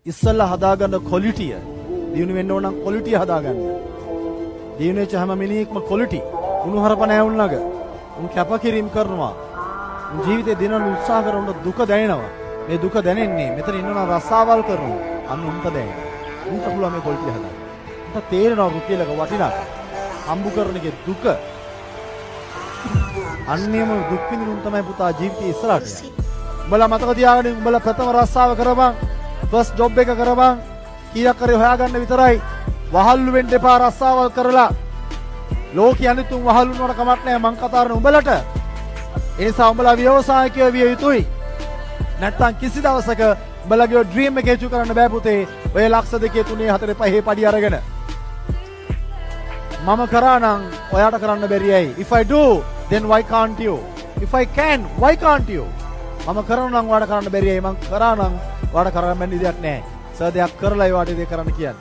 ඉස්සල්ලා හදාගන්න ක්වොලිටිය. දියුණු වෙන්න ඕන නම් ක්වොලිටිය හදාගන්න. දියුණු වෙච්ච හැම මිනිහෙක්ම ක්වොලිටි. උණුහරප නෑ උන් ළඟ. උන් කැපකිරීම කරනවා. උන් ජීවිතේ දිනන උත්සාහ කරන උන්ට දුක දැනෙනවා. මේ දුක දැනෙන්නේ මෙතන ඉන්නවා රස්සාවල් කරනවා. අන්න උන්ට දැනෙනවා. උන්ට පුළුවන් මේ ක්වොලිටිය හදාගන්න. උන්ට තේරෙනවා රුපියලක වටිනාකම. හම්බු කරන එකේ දුක. අන්නේම දුක් විඳින උන් තමයි පුතා ජීවිතේ ඉස්සරහට යන්නේ. උඹලා මතක තියාගන්න, උඹලා ප්‍රථම රස්සාව කරපන්. ෆස්ට් ජොබ් එක කරපන්. කීයක් හරි හොයාගන්න විතරයි. වහල්ලු වෙන්න එපා රස්සාවල් කරලා. ලෝකෙ අනිත් උන් වහල් වුණාට කමක් නැහැ, මං කතා කරන්නේ උඹලට. ඒ නිසා උඹලා ව්‍යවසායකයෝ විය යුතුයි. නැත්තම් කිසි දවසක උඹලගේ ඩ්‍රීම් එක ඇචීව් කරන්න බෑ පුතේ. ඔය ලක්ෂ 2, 3, 4, 5 පඩි අරගෙන. මම කරා නම් ඔයාට කරන්න බැරි ඇයි? If I do, then why can't you? If I can, why can't you? මම කරනවා නම් ඔයාට කරන්න බැරි ඇයි? මං කරා නම් ඔයාට කරන්න බැරි දෙයක් නෑ. සර් දෙයක් කරලා ඒවාට දේ කරන්න කියන්නේ.